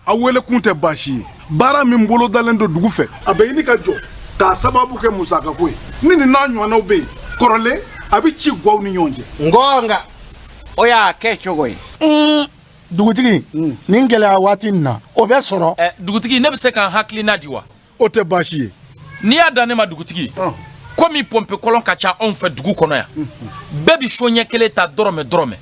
A wele kun tɛ baasi ye. Baara min bolodalen don dugu fɛ, a bɛ ɲini ka jɔ k'a sababu kɛ musakako ye. Ni nin n'a ɲɔgɔnnaw bɛ yen kɔrɔlen, a bɛ ci gaw ni ɲɔgɔn cɛ. Ngɔnga o y'a kɛ cogo ye. Dugutigi, nin gɛlɛya waati nin na, o bɛ sɔrɔ. Ɛ, dugutigi, ne bɛ se ka n hakilina di wa? O tɛ baasi ye. N'i y'a dan ne ma, dugutigi, komi pɔnpe kɔlɔn ka ca anw fɛ dugu kɔnɔ yan, bɛɛ bɛ so ɲɛ kelen ta dɔrɔmɛ dɔrɔmɛ.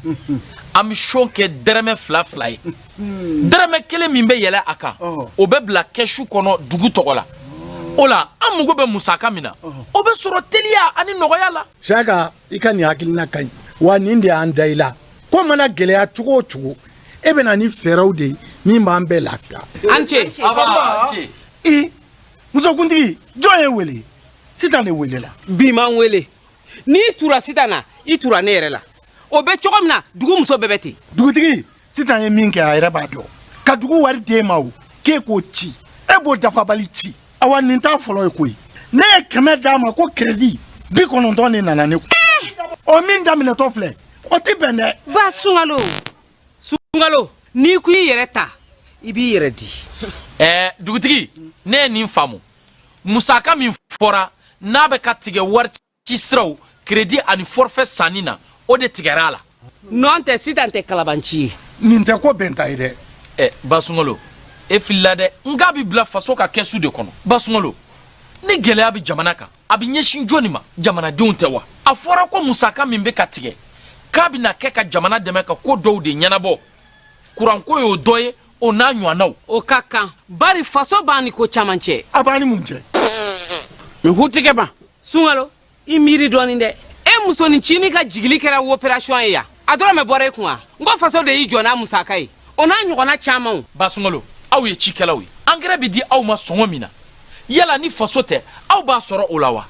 An bɛ so kɛ dɛrɛmɛ fila fila ye. Dɛrɛmɛ kelen min bɛ yɛlɛ a kan, o bɛ bila kɛsu kɔnɔ dugu tɔgɔ la. O la, an mago bɛ musaka min na, o bɛ sɔrɔ teliya ani nɔgɔya la. Siyaka, i ka nin hakilina ka ɲi wa. Nin de y'an da i la. Ko mana gɛlɛya cogo o cogo, e bɛ na ni fɛɛrɛw de ye min b'an bɛɛ lafiya. An ce. Aba, ce. I musokuntigi, jɔn ye wele? Sitan de welela. Bi m'an wele. N'i tura Sitan na, i tura ne yɛrɛ la. O bɛ cogo min na, dugu muso bɛɛ bɛ ten. Dugutigi, Sitan ye min kɛ, a yɛrɛ b'a dɔn. Ka dugu wari d'e ma, o k'e k'o ci, e b'o dafabali ci. Awa, nin t'a fɔlɔ ye koyi. Ne ye 100 d'a ma ko crédit, 90 de nana ne kun. O min daminɛtɔ filɛ, o ti bɛn dɛ. Ba Sunkalo, Sunkalo, n'i ko i yɛrɛ ta, i b'i yɛrɛ di. Ɛɛ, dugutigi, ne ye nin faamu. Musaka min fɔra n'a bɛ ka tigɛ wari ci siraw, crédit ani forfait sanni na, o de tigɛra a la. Nɔn tɛ, Sitan tɛ kalabanci ye. Nin tɛ ko bɛnta ye dɛ. Ɛ, Basunkalo, e filila dɛ. N k'a bɛ bila faso ka kɛsu de kɔnɔ. Basunkalo, ni gɛlɛya bɛ jamana kan, a bɛ ɲɛsin jɔnni ma? Jamanadenw tɛ wa? A fɔra ko musaka min bɛ ka tigɛ, k'a bɛna kɛ ka jamana dɛmɛ ka ko dɔw de ɲɛnabɔ. Kuranko y'o dɔ ye, o n'a ɲɔgɔnnaw. O ka kan, bari faso b'an ni ko caman cɛ. A b'an ni mun cɛ? N hutigɛ ma. Sunkalo, i miiri dɔɔnin dɛ. E musonin cinin ka jigili kɛra opération ye yan, a dɔrɔmɛ bɔra e kun wa? N ko faso de y'i jɔ n'a musaka ye, o n'a ɲɔgɔnna camanw. Basunkalo, aw ye cikɛlaw ye. Angɛrɛ bɛ di aw ma sɔngɔ min na, yala ni faso tɛ, aw b'a sɔrɔ o la wa?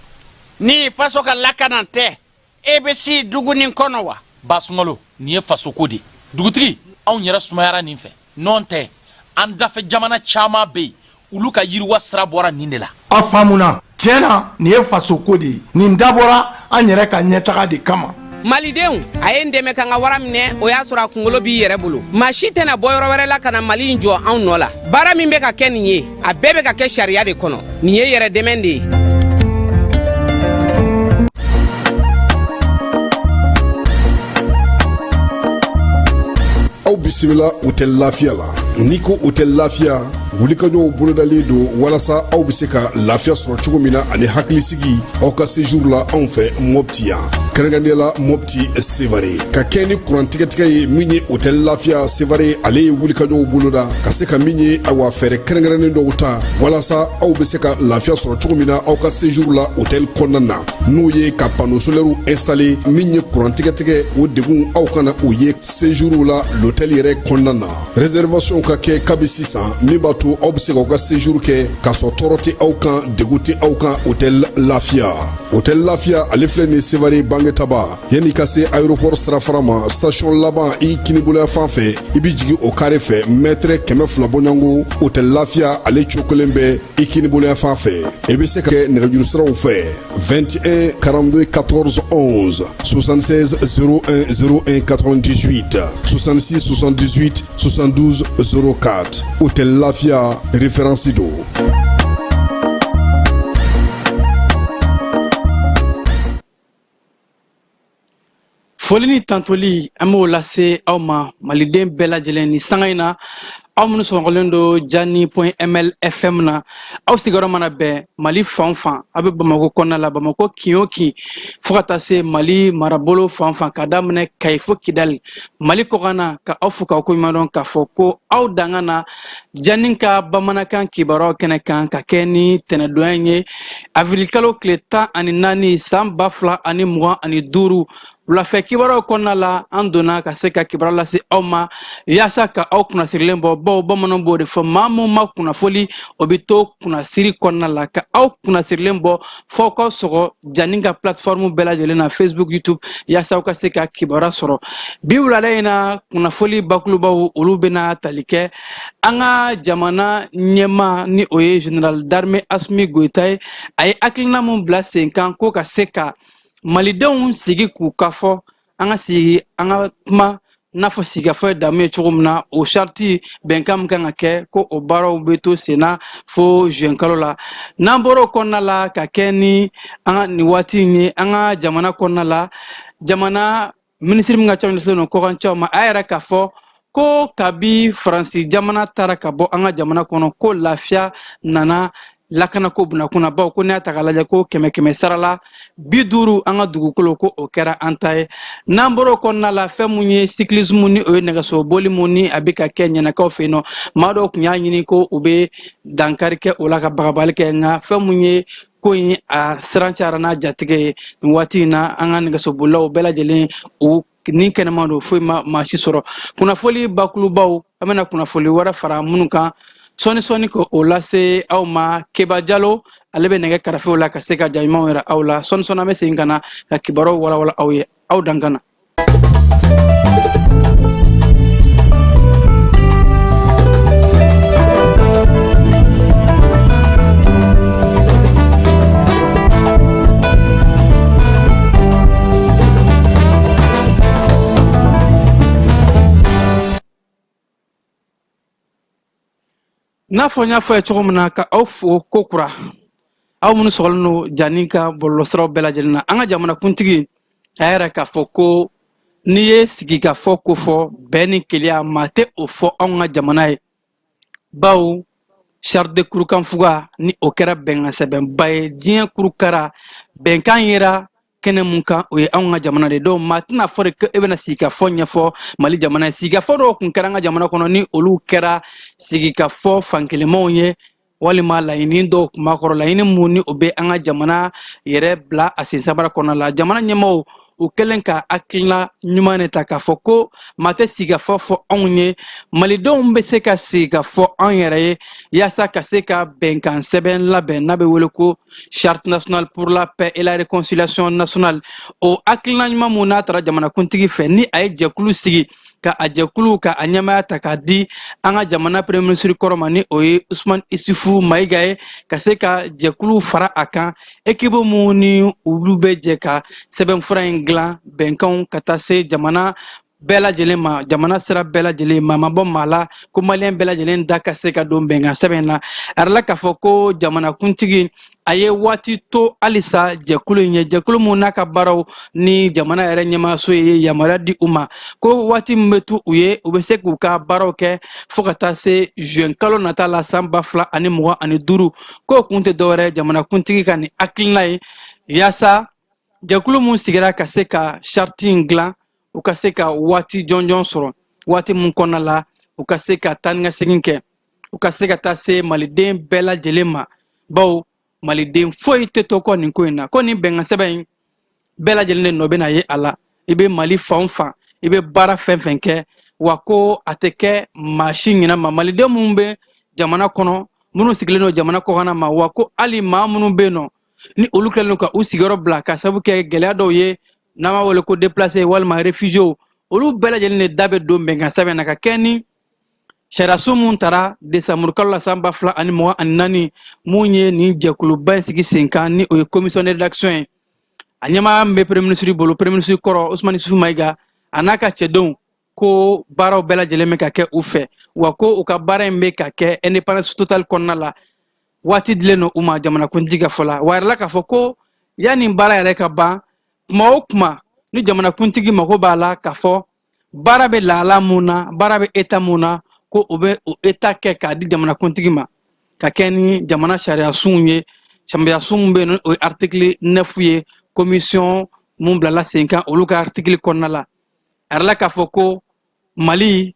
Ni faso ka lakana tɛ, e bɛ si dugu nin kɔnɔ wa? Basunkalo, nin ye fasoko de ye. Dugutigi, anw yɛrɛ sumayara nin fɛ. Nɔn tɛ, an dafɛ jamana caman bɛ yen, olu ka yiriwa sira bɔra nin de la. A faamuna. Tiɲɛ na, nin ye fasoko de ye. Nin dabɔra an yɛrɛ ka ɲɛtaga de kama. Malidenw, a ye n dɛmɛ ka n ka wara minɛ. O y'a sɔrɔ a kunkolo b'i yɛrɛ bolo. Maa si tɛna bɔ yɔrɔ wɛrɛ la ka na Mali in jɔ anw nɔ la. Baara min bɛ ka kɛ nin ye, a bɛɛ bɛ ka kɛ sariya de kɔnɔ. Nin ye yɛrɛ dɛmɛ de ye. Aw bisimila Hôtel Lafiya la. N'i ko Hôtel Lafiya, wulikajɔw bolodalen don walasa aw bɛ se ka lafiya sɔrɔ cogo min na ani hakilisigi aw ka séjour la anw fɛ Mɔpti yan, kɛrɛnkɛrɛnnenya la Mɔpti Sevare. Ka kɛ ni kuran tigɛtigɛ ye min ye, Hôtel Lafiya Sevare, ale ye wulikajɔw boloda ka se ka min ye, awa, fɛɛrɛ kɛrɛnkɛrɛnnen dɔw ta walasa aw bɛ se ka lafiya sɔrɔ cogo min na aw ka séjour la hôtel kɔnɔna na, n'o ye ka panneau solaire installé. Min ye kuran tigɛtigɛ, o degun aw kana o ye séjour la l'hôtel yɛrɛ kɔnɔna na. Réservation ka kɛ kabi sisan, min b'a to aw bɛ se k'aw ka séjour kɛ k'a sɔrɔ tɔɔrɔ tɛ aw kan, degun tɛ aw kan. Hôtel Lafiya, Hôtel Lafiya, ale filɛ nin Sevare Bangetaba, yanni ka se aéroport sirafara ma, station laban, i kiniboloya fan fɛ, i bɛ jigin o carré fɛ, mètre 200 bɔɲɔgɔnko. Hôtel Lafiya, ale cokolen bɛ i kiniboloya fan fɛ. I bɛ se ka kɛ nɛgɛjuru siraw fɛ: 21 42 14 11, 76 01 01 98, 66 78 72 04. Hôtel Lafiya, référence don. Foli ni tantoli, an b'o lase aw ma, maliden bɛɛ lajɛlen, ni sanga in na. Aw minnu sɔgɔlen don Jani point ml FM na, aw sigiyɔrɔ mana bɛn Mali fan o fan, aw bɛ Bamakɔ kɔnɔna la, Bamakɔ kin o kin, fo ka taa se Mali marabolo fan o fan, ka daminɛ Kayi fo Kidali, Mali kɔkanna, ka aw fo k'aw koɲuman dɔn k'a fɔ ko aw danga na Jani ka bamanankan kibaruyaw kɛnɛ kan, ka kɛ ni tɛnɛdonya in ye, avril kalo tile 14, san 2025. Wulafɛ kibaruyaw kɔnɔna la, an donna ka se ka kibaruya lase aw ma yaasa ka aw kunnasirilen bɔ, bawo bamananw b'o de fɔ, maa mun ma kunnafoli, o bɛ to kunnasiri kɔnɔna la. Ka aw kunnasirilen bɔ f'aw ka sɔgɔ Jani ka plateforme bɛɛ lajɛlen na, Facebook, YouTube, yaasa aw ka se ka kibaruya sɔrɔ. Bi wulada in na, kunnafoli bakurubaw, olu bɛna tali kɛ an ka jamana ɲɛmaa, ni o ye général d'armée Asimi Goyita ye. A ye hakilina mun bila sen kan ko ka se ka malidenw sigi k'u ka fɔ, an ka sigi an ka kuma n'a fɔ sigikafɔ ye damu ye cogo min na, o sariti bɛnkan min kan ka kɛ, ko o baaraw bɛ to senna fo juin kalo la. N'an bɔra o kɔnɔna la, ka kɛ ni an ka nin waati in ye an ka jamana kɔnɔna la, jamana minisiri min ka ca ɲɛsinnen don kɔkancaw ma, a yɛrɛ k'a fɔ ko kabi Faransi jamana taara ka bɔ an ka jamana kɔnɔ, ko lafiya nana lakanako bunakun na, bawo ko n'i y'a ta k'a lajɛ, ko kɛmɛ kɛmɛ sara la 50, an ka dugukolo, ko o kɛra an ta ye. N'an bɔra o kɔnɔna la, fɛn mun ye cyclisme, ni o ye nɛgɛso boli mun ni a bɛ ka kɛ ɲɛnakaw fɛ yen nɔ, maa dɔw tun y'a ɲini ko u bɛ dankari kɛ o la ka bagabagali kɛ, nka fɛn mun ye ko in a siran cayara n'a jatigɛ ye nin waati in na, an ka nɛgɛsobolilaw bɛɛ lajɛlen u ni kɛnɛma don, foyi ma maa si sɔrɔ. Kunnafoli bakurubaw, an bɛna kunnafoli wɛrɛ fara minnu kan sɔɔni sɔɔni ko o lase aw ma. Keba Jalo, ale bɛ nɛgɛ karafew la ka se ka ja ɲumanw yira aw la. Sɔɔni sɔɔni, an bɛ segin ka na ka kibaruyaw walawala aw ye. Aw dan ka na. N'a fɔ n y'a fɔ ye cogo min na, ka aw fo ko kura, aw minnu sɔgɔlen don Jani ka bɔlɔlɔsiraw bɛɛ lajɛlen na. An ka jamanakuntigi a yɛrɛ k'a fɔ ko n'i ye sigikafɔ ko fɔ, bɛn ni kelenya, maa tɛ o fɔ anw ka jamana ye, bawo charte de Kurukanfuga, ni o kɛra bɛnkan sɛbɛnba ye diɲɛ kurukara, bɛnkan yera kɛnɛ mun kan, o ye anw ka jamana de. Donc maa tɛna fɔ de ko e bɛna sigikafɔ ɲɛfɔ Mali jamana ye. Sigikafɔ dɔw kun kɛra an ka jamana kɔnɔ, ni olu kɛra sigikafɔ fankelenmaw ye, walima laɲini dɔw kun b'a kɔrɔ, laɲini mun ni o bɛ an ka jamana yɛrɛ bila a sen sabara kɔnɔna la. Jamana ɲɛmaaw, u kɛlen ka hakilina ɲuman de ta k'a fɔ ko maa tɛ sigikafɔ fɔ anw ye, malidenw bɛ se ka sigikafɔ an yɛrɛ ye yaasa ka se ka bɛnkan sɛbɛn labɛn n'a bɛ wele ko Charte nationale pour la paix et la réconciliation nationale. O hakilina ɲuman mun n'a taara jamanakuntigi fɛ, ni a ye jɛkulu sigi, ka a jɛkulu ka a ɲɛmaaya ta k'a di an ka jamana premier ministre kɔrɔ ma, ni o ye Usman Isufu Mayiga ye, ka se ka jɛkulu fara a kan, équipe mun ni olu bɛ jɛ ka sɛbɛnfura in dilan, bɛnkanw ka taa se jamana bɛɛ lajɛlen ma, jamana sira bɛɛ lajɛlen ma, ma bɔ maa la, ko maliyɛn bɛɛ lajɛlen da ka se ka don bɛnkan sɛbɛn na. A yirala k'a fɔ ko jamanakuntigi a ye waati to halisa jɛkulu in ye, jɛkulu mun n'a ka baaraw ni jamana yɛrɛ ɲɛmaaso ye yamaruya di u ma, ko waati min bɛ to u ye, u bɛ se k'u ka baaraw kɛ fo ka taa se juin kalo nata la, san 2025. K'o kun tɛ dɔwɛrɛ, jamanakuntigi ka nin hakilina ye yaasa jɛkulu mun sigira ka se ka charte in dilan, u ka se ka waati jɔnjɔn sɔrɔ, waati mun kɔnɔna la u ka se ka taa ni ka segin kɛ, u ka se ka taa se maliden bɛɛ lajɛlen ma, bawo maliden foyi tɛ to kɔ nin ko in na, ko nin bɛnkan sɛbɛn in bɛɛ lajɛlen de nɔ bɛna ye a la. I bɛ Mali fan o fan, i bɛ baara fɛn fɛn kɛ, wa ko a tɛ kɛ maa si ɲinɛ ma, maliden minnu bɛ jamana kɔnɔ, minnu sigilen don jamana kɔkanna ma, wa ko hali maa minnu bɛ yen nɔ ni olu kɛlen don ka u sigiyɔrɔ bila ka sababu kɛ gɛlɛya dɔw ye, n'an b'a wele ko déplacé walima réfugiés, olu bɛɛ lajɛlen de da bɛ don bɛnkan sɛbɛn na. Ka kɛ ni sariyasun mun tara desanburukalo la san 2024, mun ye nin jɛkuluba in sigi sen kan, ni o ye commission de rédaction ye, a ɲɛmaaya min bɛ premier ministre bolo, premier ministre kɔrɔ Usumani Isufu Mayiga, a n'a ka cɛdenw, ko baaraw bɛɛ lajɛlen bɛ ka kɛ u fɛ, wa ko u ka baara in bɛ ka kɛ indépendance totale kɔnɔna la. Waati dilen don u ma jamanakuntigi ka fɔ la. Wa a yirala k'a fɔ ko yanni baara yɛrɛ ka ban, kuma o kuma ni jamanakuntigi mago b'a la k'a fɔ baara bɛ lahala mun na, baara bɛ état mun na, Ko o bɛ o état kɛ k'a di jamanakuntigi ma ka kɛ ni jamana sariyasunw ye, sariyasun min bɛ yen, o ye article 9 ye, commission mun bilala sen kan, olu ka article kɔnɔna la. A yɛrɛ la k'a fɔ ko Mali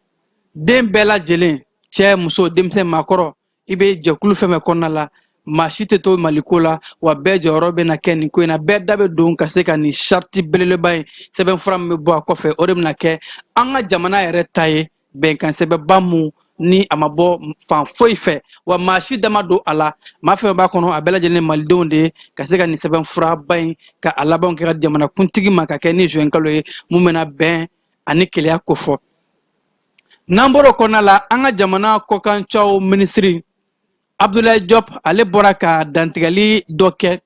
den bɛɛ lajɛlen, cɛ, muso, denmisɛn, maakɔrɔ, i bɛ jɛkulu fɛn fɛn kɔnɔna la, maa si tɛ to Maliko la, wa bɛɛ jɔyɔrɔ bɛna kɛ nin ko in na. Bɛɛ da bɛ don ka se ka nin sariti belebeleba in sɛbɛnfura min bɛ bɔ a kɔfɛ, o de bɛna kɛ an ka jamana yɛrɛ ta ye, bɛnkan sɛbɛnba mun ni a ma bɔ fan foyi fɛ, wa maa si da ma don a la. Maa fɛn b'a kɔnɔ, a bɛɛ lajɛlen malidenw de ye, ka se ka nin sɛbɛnfuraba in ka a labanw kɛ ka jamanakuntigi ma, ka kɛ ni juin kalo ye mun bɛna bɛn ani kelenya kofɔ. N'an bɔra o kɔnɔna la, an ka jamana kɔkancaw minisiri Abdoulaye Diop, ale bɔra ka dantigɛli dɔ kɛ,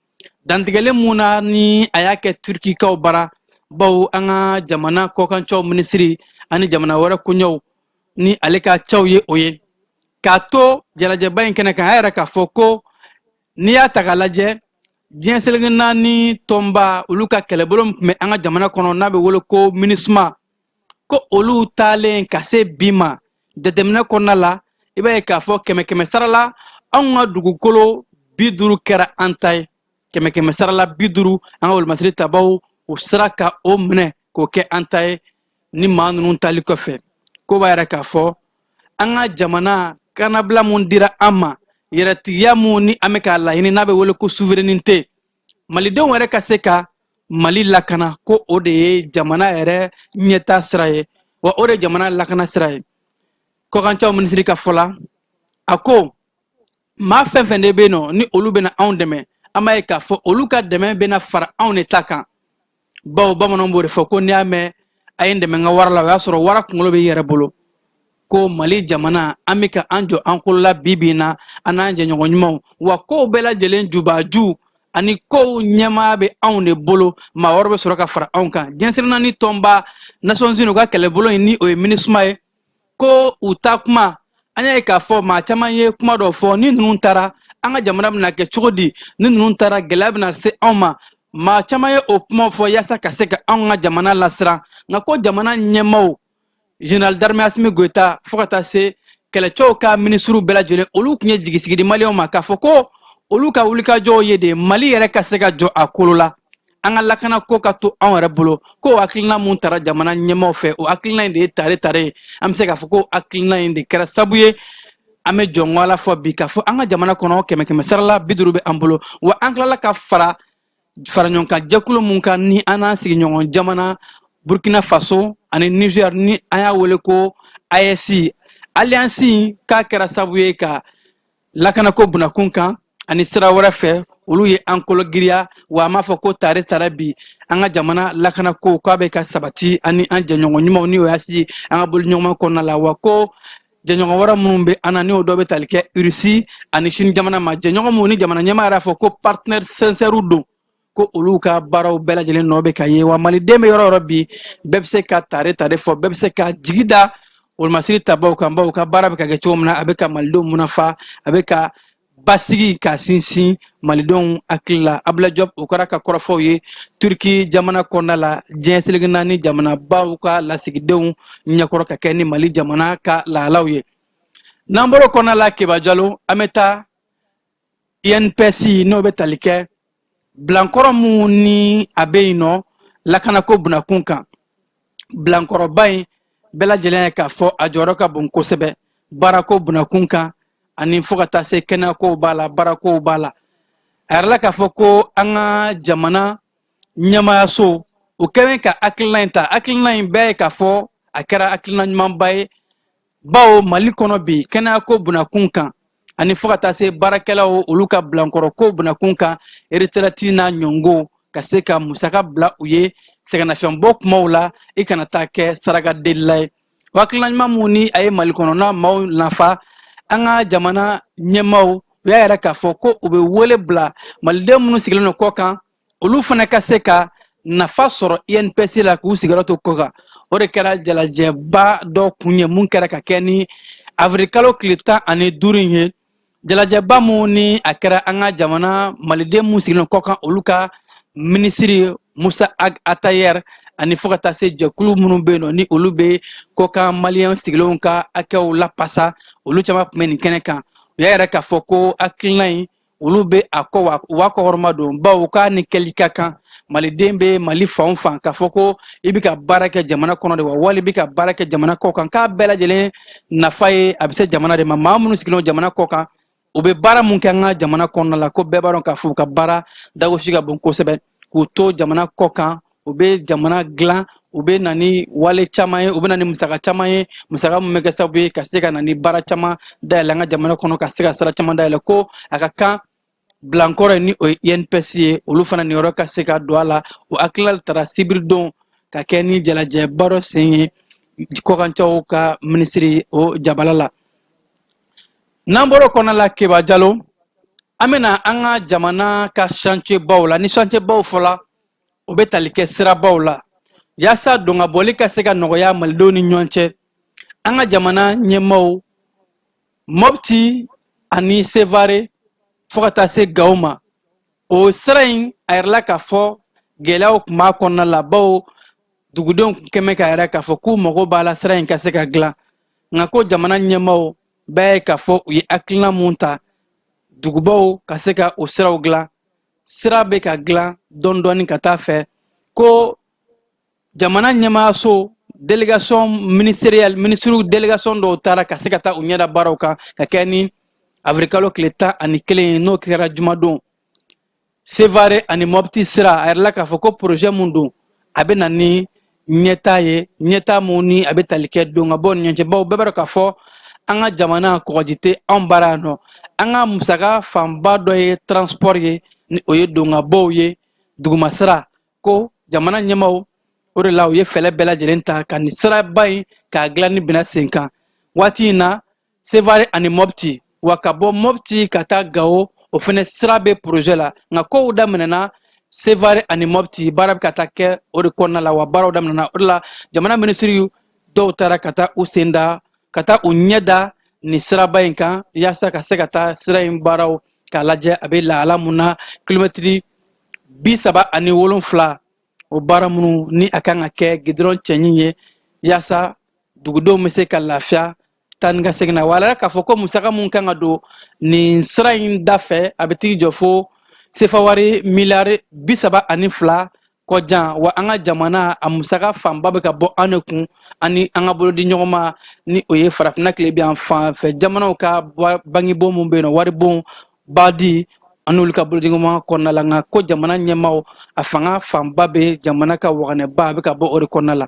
dantigɛli mun na ni a y'a kɛ Turkikaw bara, bawo an ka jamana kɔkancaw minisiri ani jamana wɛrɛ koɲɛw ni ale ka caw ye, o ye k'a to jalajɛba in kɛnɛ kan. A yɛrɛ k'a fɔ ko n'i y'a ta k'a lajɛ, diɲɛ seleke naani tɔnba, olu ka kɛlɛbolo min tun bɛ an ka jamana kɔnɔ n'a bɛ wele ko MINUSMA, ko olu taalen ka se bi ma, jateminɛ kɔnɔna la, i b'a ye k'a fɔ kɛmɛ kɛmɛ sara la, anw ka dugukolo 50 kɛra an ta ye. Kɛmɛ kɛmɛ sara la 50, an ka wolomasiri tabaw o sera ka o minɛ k'o kɛ an ta ye. Ni maa ninnu taali kɔfɛ, ko b'a yɛrɛ k'a fɔ an ka jamana kannabila mun dira an ma, yɛrɛtigiya mun ni an bɛ k'a laɲini n'a bɛ wele ko souveraineté, malidenw yɛrɛ ka se ka Mali lakana, ko o de ye jamana yɛrɛ ɲɛta sira ye, wa o de ye jamana lakana sira ye. Kɔkancaw minisiri ka fɔ la, a ko maa fɛn fɛn de bɛ yen nɔ ni olu bɛna anw dɛmɛ, an b'a ye k'a fɔ olu ka dɛmɛ bɛna fara anw de ta kan, bawo bamananw b'o de fɔ ko n'i y'a mɛn a ye n dɛmɛ n ka wara la, o y'a sɔrɔ wara kunkolo bɛ i yɛrɛ bolo. Ko Mali jamana, an bɛ ka an jɔ an kolo la bi bi in na, an n'an jɛɲɔgɔn ɲumanw, wa kow bɛɛ lajɛlen jubaju ani kow ɲɛmaaya bɛ anw de bolo, maa wɛrɛ bɛ sɔrɔ ka fara anw kan. Diɲɛ seleke naani tɔnba, Nations Unies, u ka kɛlɛbolo in ni o ye MINUSMA ye, ko u ta kuma, an y'a ye k'a fɔ maa caman ye kuma dɔ fɔ: ni ninnu taara, an ka jamana bɛna kɛ cogo di? Ni ninnu taara, gɛlɛya bɛna se anw ma. Maa caman ye o kuma fɔ yaasa ka se ka anw ka jamana lasiran. Nka ko jamana ɲɛmaaw, général d'armée Assimi Goïta, fo ka taa se kɛlɛcɛw ka minisiriw bɛɛ lajɛlen, olu tun ye jigisigi di maliyɛnw ma k'a fɔ ko olu ka wulikajɔw ye de Mali yɛrɛ ka se ka jɔ a kolo la, an ka lakana ko ka to anw yɛrɛ bolo. Ko hakilina mun tara jamana ɲɛmaaw fɛ, o hakilina in de ye tare tare ye. An bɛ se k'a fɔ ko hakilina in de kɛra sabu ye an bɛ jɔn ala fɔ bi k'a fɔ an ka jamana kɔnɔ, kɛmɛ kɛmɛ sara la 50 bɛ an bolo, wa an tilala ka fara fara ɲɔgɔn kan jɛkulu mun kan ni an n'an sigiɲɔgɔn jamana Burkina Faso ani Niger, ni an y'a wele ko AES alliance, k'a kɛra sabu ye ka lakanako bunakun kan ani sira wɛrɛ fɛ, olu ye an kolo giriya. Wa an b'a fɔ ko tare tare bi, an ka jamana lakanako k'a bɛ ka sabati ani an jɛɲɔgɔn ɲumanw ni o y'a sigi an ka boloɲɔgɔnma kɔnɔna la. Wa ko jɛɲɔgɔn wɛrɛ minnu bɛ an na, ni o dɔ bɛ tali kɛ Irisi ani Sini jamana ma, jɛɲɔgɔn minnu ni jamana ɲɛmaa yɛrɛ fɔ ko partenaire sincère don, ko olu ka baaraw bɛɛ lajɛlen nɔ bɛ ka ye. Wa maliden bɛ yɔrɔ yɔrɔ bi, bɛɛ bɛ se ka tare tare fɔ, bɛɛ bɛ se ka jigi da wolomasiri tabaw kan, bawo ka baara bɛ ka kɛ cogo min na, a bɛ ka malidenw munafa, a bɛ ka basigi ka sinsin malidenw hakili la. Abdoulaye Diop, o kɛra ka kɔrɔfɔw ye Turki jamana kɔnɔna la, diɲɛ seleke naani jamanabaw ka lasigidenw ɲɛkɔrɔ, ka kɛ ni Mali jamana ka lahalaw ye. N'an bɔr'o kɔnɔna la, Keba Jalo, an bɛ taa INPS, n'o bɛ tali kɛ bilankɔrɔ mun ni a bɛ yen nɔ lakanako bunakun kan. Bilankɔrɔba in bɛɛ lajɛlen ye k'a fɔ a jɔyɔrɔ ka bon kosɛbɛ baarako bunakun kan, ani fo ka taa se kɛnɛyakow b'a la, baarakow b'a la. A yɛrɛ la k'a fɔ ko an ka jamana ɲɛmaayaso, o kɛlen ka hakilina in ta, hakilina in bɛɛ ye k'a fɔ a kɛra hakilina ɲumanba ye, bawo Mali kɔnɔ bi, kɛnɛyako bunakun kan ani fo ka taa se baarakɛlaw olu ka bilankɔrɔko bunakun kan, retraite n'a ɲɔngo, ka se ka musaka bila u ye sɛgɛnnafiɲɛbɔ kumaw la, i kana taa kɛ saraka delila ye. O hakilina ɲuman mun ni a ye Mali kɔnɔna maaw nafa, an ka jamana ɲɛmaaw u y'a yɛrɛ k'a fɔ ko u bɛ wele bila maliden minnu sigilen don kɔ kan, olu fana ka se ka nafa sɔrɔ INPS la k'u sigiyɔrɔ to kɔ kan. O de kɛra jalajɛba dɔ kun ye mun kɛra ka kɛ ni avril kalo tile 15 in ye, jalajɛba mun ni a kɛra an ka jamana maliden mun sigilen kɔ kan, olu ka minisiri Musa Ag Atayer, ani fo ka taa se jɛkulu minnu bɛ yen nɔ, ni olu bɛ kɔkan maliyɛn sigilenw ka hakɛw lapasa, olu caman tun bɛ nin kɛnɛ kan. U y'a yira k'a fɔ ko hakilina in, olu bɛ a kɔ wa u b'a kɔkɔrɔma don, bawo k'a ni kɛli ka kan. Maliden bɛ Mali fan o fan, k'a fɔ ko i bɛ ka baara kɛ jamana kɔnɔ de wa, wali i bɛ ka baara kɛ jamana kɔ kan, k'a bɛɛ lajɛlen nafa ye a bɛ se jamana de ma. Maa minnu sigilen don jamana kɔ kan, u bɛ baara mun kɛ an ka jamana kɔnɔna la, ko bɛɛ b'a dɔn k'a fɔ u ka baara dagosi ka bon kosɛbɛ. K'u to jamana kɔ kan, u bɛ jamana dilan, u bɛ na ni wale caman ye, u bɛ na ni musaka caman ye, musaka min bɛ kɛ sababu ye ka se ka na ni baara caman dayɛlɛ an ka jamana kɔnɔ, ka se ka sira caman dayɛlɛ. Ko a ka kan bilankɔrɔ ye, ni o ye INPS ye, olu fana niyɔrɔ ka se ka don a la. O hakilila taara sibiridon ka kɛ ni jalajɛba dɔ sen ye kɔkancɛw ka minisiri o jabala la. N'an bɔra o kɔnɔna la, Keba Jalo, an bɛna an ka jamana ka chantier baw la. Ni chantier baw fɔla, o bɛ tali kɛ sirabaw la, yaasa dongabɔli ka se ka nɔgɔya malidenw ni ɲɔgɔn cɛ. An ka jamana ɲɛmaaw, Mɔpti ani Sevare fo ka taa se Gawo ma, o sira in, a yirala k'a fɔ gɛlɛyaw tun b'a kɔnɔna la, bawo dugudenw tun kɛmɛ k'a yira k'a fɔ k'u mago b'a la sira in ka se ka dilan. Nka ko jamana ɲɛmaaw bɛɛ ye k'a fɔ u ye hakilina mun ta, dugubaw ka se ka o siraw dilan, sira bɛ ka dilan dɔɔni dɔɔni ka taa fɛ. Ko jamana ɲɛmaayaso délégation ministérielle, ministre délégation dɔw taara ka se ka taa u ɲɛda baaraw kan ka kɛ ni avril tile 11 ye, n'o kɛra jumadon. Sevare ani Mɔpti sira, a yirala k'a fɔ ko projet mun don, a bɛ na ni ɲɛtaa ye, ɲɛtaa mun ni a bɛ tali kɛ don ka bɔ ni ɲɔgɔn cɛ, bawo bɛɛ b'a dɔn k'a fɔ an ka jamana kɔgɔji tɛ anw bara yan nɔ. An ka musaka fanba dɔ ye transport ye, ni o ye don ka bɔw ye dugumasira. Ko jamana ɲɛmaaw, o de la u ye fɛɛrɛ bɛɛ lajɛlen ta ka nin siraba in k'a dilan ni bɛnna sen kan waati in na, Sevare ani Mɔpti, wa ka bɔ Mɔpti ka taa Gawo, o fɛnɛ sira bɛ projet la. Nka kow daminɛna Sevare ani Mɔpti, baara bɛ ka taa kɛ o de kɔnɔna la, wa baaraw daminɛna. O de la jamana minisiri dɔw taara ka taa u sen da, ka taa u ɲɛ da nin siraba in kan, yaasa ka se ka taa sira in baaraw k'a lajɛ a bɛ lahala mun na, kilomɛtiri 37, o baara minnu ni a kan ka kɛ gidɔrɔn cɛɲi ye, yaasa dugudenw bɛ se ka lafiya taa ni ka segin na. Wala k'a fɔ ko musaka mun kan ka don nin sira in da fɛ, a bɛ t'i jɔ fo sefa wari miliyari 32 kɔjan. Wa an ka jamana a musaka fanba bɛ ka bɔ an de kun, ani an ka bolodi ɲɔgɔn ma, ni o ye farafinna tilebin fan fɛ jamanaw ka bangibon mun bɛ yen nɔ, waribon BAD, an n'olu ka bolodiɲɔgɔnma kɔnɔna la. Nka ko jamana ɲɛmaaw, a fanga fanba bɛ jamana ka waganɛba, a bɛ ka bɔ o de kɔnɔna la.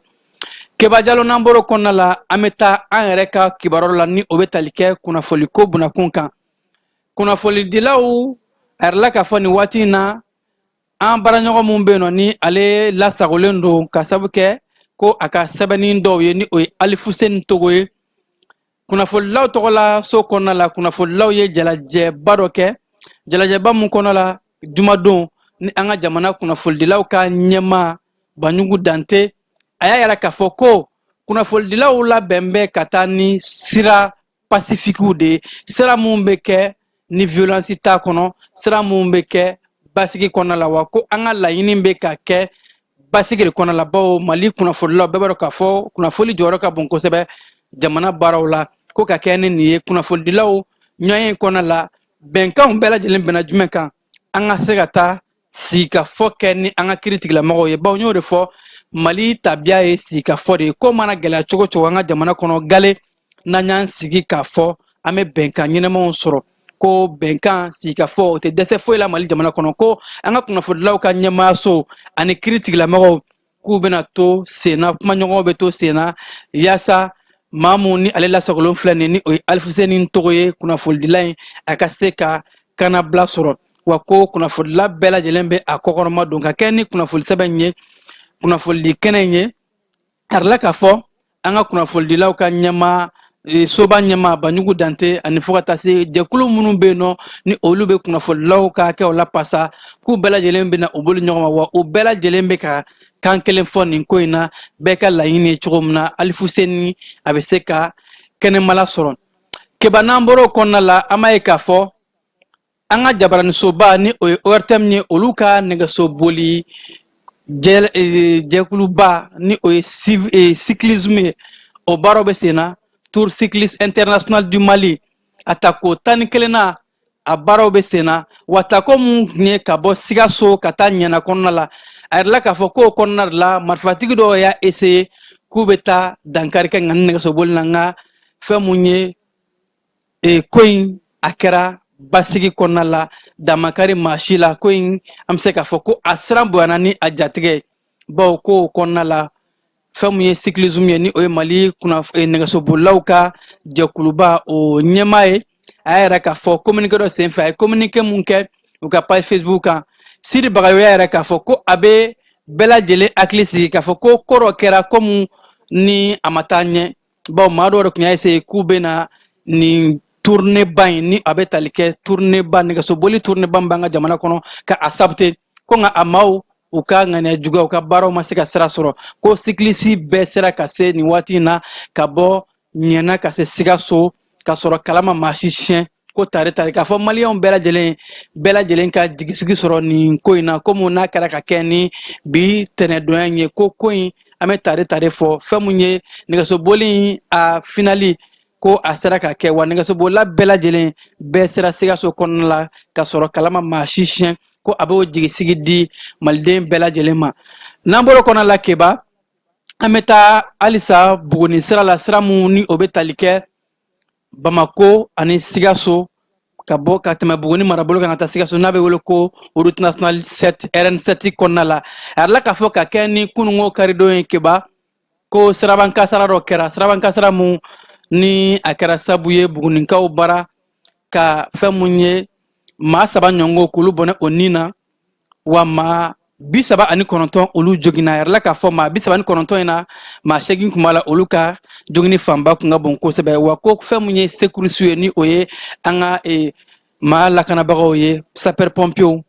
Keba Jalo, n'an bɔr'o kɔnɔna la, an bɛ taa an yɛrɛ ka kibaruyaw la, ni o bɛ tali kɛ kunnafoliko bunakun kan. Kunnafonidilaw, a yirala k'a fɔ nin waati in na, an baaraɲɔgɔn mun bɛ yen nɔ, ni ale lasagolen don ka sabu kɛ ko a ka sɛbɛnni dɔw ye, ni o ye Alifuseni Togo ye, kunnafonidilaw tɔgɔla so kɔnɔna la, kunnafonidilaw ye jalajɛba dɔ kɛ, jalajɛba mun kɔnɔ la jumadon, ni an ka jamana kunnafonidilaw ka ɲɛmaa Banjugu Dante, a y'a yira k'a fɔ ko kunnafonidilaw labɛn bɛ ka taa ni sira pasifikiw de ye, sira mun bɛ kɛ ni violence t'a kɔnɔ, sira mun bɛ kɛ basigi kɔnɔna la. Wa ko an ka laɲini bɛ ka kɛ basigi de kɔnɔna la, bawo Mali kunnafonidilaw bɛɛ b'a dɔn k'a fɔ kunnafoni jɔyɔrɔ ka bon kosɛbɛ jamana baaraw la. Ko ka kɛ ni nin ye, kunnafonidilaw ɲɔgɔnye kɔnɔna la, bɛnkanw bɛɛ lajɛlen bɛnna jumɛn kan? An ka se ka taa sigikafɔ kɛ ni an ka kiiritigɛlamɔgɔw ye, bawo n y'o de fɔ, Mali tabiya ye sigikafɔ de ye. Ko mana gɛlɛya cogo cogo an ka jamana kɔnɔ, gale n'an y'an sigi k'a fɔ, an bɛ bɛnkan ɲɛnamaw sɔrɔ. Ko bɛnkan, sigikafɔ, o tɛ dɛsɛ foyi la Mali jamana kɔnɔ. Ko an ka kunnafonidilaw ka ɲɛmaayaso ani kiiritigɛlamɔgɔw k'u bɛna to senna, kumaɲɔgɔnw bɛ to senna, yaasa maa mun ni ale lasagolen filɛ nin, ni o ye Alifuseni Togo ye, kunnafonidila in, a ka se ka kannabila sɔrɔ. Wa ko kunnafonidila bɛɛ lajɛlen bɛ a kɔkɔrɔma don ka kɛ ni kunnafoni sɛbɛn ye, kunnafonidi kɛnɛ in ye. A yirala k'a fɔ an ka kunnafonidilaw ka ɲɛmaa soba ɲɛmaa Banjugu Dante, ani fo ka taa se jɛkulu minnu bɛ yen nɔ, ni olu bɛ kunnafonidilaw ka hakɛw lapasa, k'u bɛɛ lajɛlen bɛna u bolo ɲɔgɔn ma, wa u bɛɛ lajɛlen bɛ ka kan kelen fɔ nin ko in na. Bɛɛ ka laɲini ye cogo min na Alifuseni a bɛ se ka kɛnɛmala sɔrɔ. Keba, n'an bɔr'o kɔnɔna la, an b'a ye k'a fɔ an ka jabaranisoba, ni o ye ORTM ye, olu ka nɛgɛsoboli Jɛkuluba ni o ye cyclisme ye, o baaraw bɛ sen na. Tour cycliste international du Mali, a tako 11nan, a baaraw bɛ sen na. Wa tako mun tun ye ka bɔ Sikaso ka taa Ɲɛna kɔnɔna la, a yirala k'a fɔ k'o kɔnɔna de la, marifatigi dɔw y'a essayer k'u bɛ taa dankari kɛ nka ni nɛgɛsoboli na. Nka fɛn mun ye ko in, a kɛra basigi kɔnɔna la, damakari maa si la. Ko in, an bɛ se k'a fɔ ko a siran bonyana ni a jatigɛ ye, bawo ko kɔnɔna la, fɛn mun ye cyclisme ye, ni o ye Mali nɛgɛsobolilaw ka jɛkuluba, o ɲɛmaa ye, a y'a yɛrɛ k'a fɔ communiqué dɔ senfɛ, a ye communiqué mun kɛ u ka page Facebook kan, Sidi Bagayogo y'a yɛrɛ k'a fɔ ko a bɛ bɛɛ lajɛlen hakili sigi k'a fɔ ko ko dɔ kɛra komi ni a ma taa ɲɛ, bawo maa dɔw de tun y'a essayer k'u bɛ na nin tournée ba in, ni a bɛ tali kɛ tournée ba, nɛgɛsoboli tournée ba min b'an ka jamana kɔnɔ, ka a saboter ko. Nka a maaw u ka ŋaniya juguya, u ka baaraw ma se ka sira sɔrɔ, ko cycliste bɛɛ sera ka se nin waati in na ka bɔ Ɲɛna ka se Sikaso ka sɔrɔ kala ma maa si siɲɛ. Ko tari tari k'a fɔ Maliyɛnw bɛɛ lajɛlen, bɛɛ lajɛlen ka jigisigi sɔrɔ nin ko in na, komi n'a kɛra ka kɛ ni bi tɛnɛdonya in ye, ko in, an bɛ tari tari fɔ fɛn mun ye, nɛgɛsoboli in a finali, ko a sera ka kɛ, wa nɛgɛsobolila bɛɛ lajɛlen bɛɛ sera Sikaso kɔnɔna la ka sɔrɔ kala ma maa si siɲɛ. Ko a b'o jigisigi di Maliden bɛɛ lajɛlen ma. N'an bɔr'o kɔnɔna la, Keba, an bɛ taa halisa Buguni sira la, sira mun ni o bɛ tali kɛ Bamako ani Sikaso, ka bɔ ka tɛmɛ Buguni marabolo kan ka taa Sikaso, n'a bɛ wele ko route nationale 7, RN7 kɔnɔna la. A yirala k'a fɔ ka kɛ ni kununko karidon ye, Keba, ko siraban kasara dɔ kɛra, siraban kasara mun ni a kɛra sabu ye Bugunikaw bara ka fɛn mun ye, maa saba ɲɔgɔn k'olu bɔnɛ o ni na, wa maa 39 olu joginna. A yirala k'a fɔ maa 39 in na, maa 8 kun b'a la, olu ka jogini fanba kun ka bon kosɛbɛ. Wa ko fɛn mun ye secouriste ye, ni o ye an ka maa lakanabagaw ye, sapeur pompiers,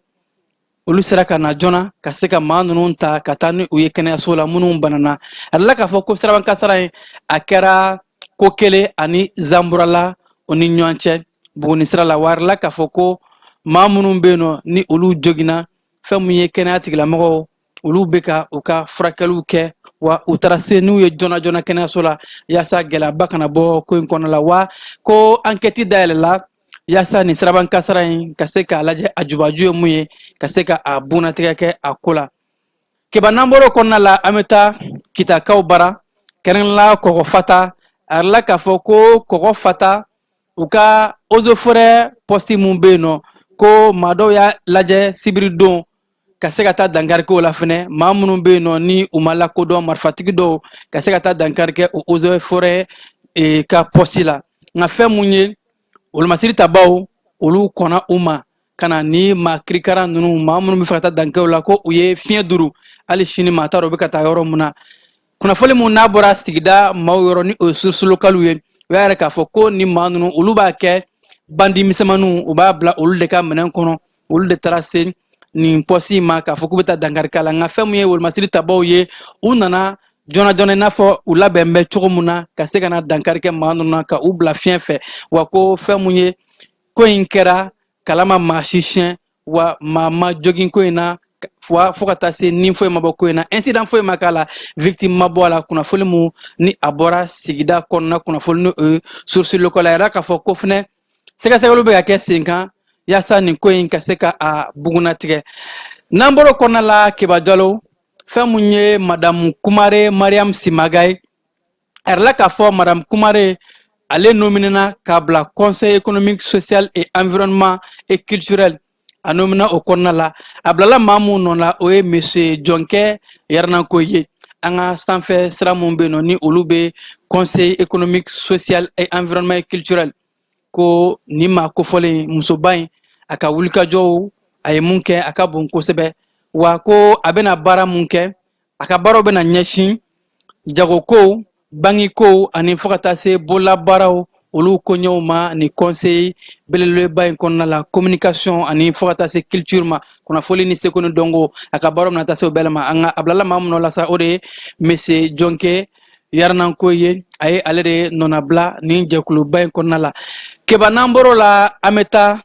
olu sera ka na joona ka se ka maa ninnu ta ka taa ni u ye kɛnɛyaso la, minnu banana. A yirala k'a fɔ ko siraban kasara in, a kɛra ko kelen ani Zanburala o ni ɲɔgɔn cɛ Buguni sira la. Wa a yirala k'a fɔ ko maa minnu bɛ yen nɔ ni olu joginna, fɛn mun ye kɛnɛya tigilamɔgɔw, olu bɛ ka u ka furakɛliw kɛ, wa u taara se n'u ye joona joona kɛnɛyaso la yaasa gɛlɛyaba kana bɔ ko in kɔnɔ la. Wa ko ankɛti dayɛlɛla yaasa nin siraban kasara in ka se k'a lajɛ a jubaju ye mun ye, ka se ka a bugunnatigɛ kɛ a ko la. Keba, n'an bɔr'o kɔnɔna la, an bɛ taa Kitakaw bara, kɛrɛnkɛrɛnnenya Kɔgɔfata. A yirala k'a fɔ ko Kɔgɔfata, u ka eaux et forêts poste mun bɛ yen nɔ, ko maa dɔw y'a lajɛ sibiridon ka se ka taa dankari kɛ o la fɛnɛ, maa minnu bɛ yen nɔ ni u ma lakodɔn, marifatigi dɔw ka se ka taa dankari kɛ o eaux et forêts ka poste la. Nka fɛn mun ye, wolomasiri tabaw, olu kɔnna u ma ka na ni maa kirikara ninnu, maa minnu bɛ fɛ ka taa dankɛw la, ko u ye fiɲɛ duuru. Hali sini maa t'a dɔn u bɛ ka taa yɔrɔ mun na. Kunnafoni mun n'a bɔra sigida maaw yɔrɔ, ni o ye source locale ye, u y'a yɛrɛ k'a fɔ ko ni maa ninnu, olu b'a kɛ bandi misɛnmaninw, u b'a bila olu de ka minɛn kɔnɔ, olu de taara se nin pɔsi ma k'a fɔ k'u bɛ taa dankari k'a la. Nka fɛn mun ye wolomasiri tabaw ye, u nana joona joona, i n'a fɔ u labɛn bɛ cogo mun na, ka se ka na dankari kɛ maa ninnu na ka u bila fiɲɛ fɛ. Wa ko fɛn mun ye, ko in kɛra kala ma maa si siɲɛ, wa maa ma jogin ko in na, wa fo ka taa se ni foyi ma bɔ ko in na, incident foyi ma k'a la, victime ma bɔ a la. Kunnafoni mun ni a bɔra sigida kɔnɔna kunnafoni, ni o ye source locale, a yɛrɛ k'a fɔ ko fɛnɛ sɛgɛsɛgɛliw bɛ ka kɛ sen kan yaasa nin ko in ka se ka a bugunnatigɛ. N'an bɔr'o kɔnɔna la, Keba Jalo, fɛn mun ye madamu Kumare Mariam Simaga ye, a yirala k'a fɔ madame Kumare, ale nominena k'a bila Conseil économique, social et environnement et culturel. A nomina o kɔnɔna la, a bilala maa mun nɔ la, o ye monsieur Jɔnkɛ Yaranako ye. An ka sanfɛ sira mun bɛ yen nɔ, ni olu bɛ Conseil économique, social et environnement et culturel, ko nin maa kofɔlen musoba in, a ka wulikajɔw, a ye mun kɛ, a ka bon kosɛbɛ. Wa ko a bɛna baara mun kɛ, a ka baaraw bɛna ɲɛsin jagokow, bangikow ani fo ka taa se bololabaaraw, olu koɲɛw ma ni conseil belebeleba in kɔnɔna la, communication ani fo ka taa se culture ma, kunnafoli ni seko ni dɔnko, a ka baaraw bɛna taa se o bɛɛ ma. An ka a bilala maa mun nɔ la sa, o de ye monsieur Jɔnkɛ Yaranako ye. A ye ale de nɔnabila nin jɛkuluba in kɔnɔna la. Keba, n'an bɔr'o la, an bɛ taa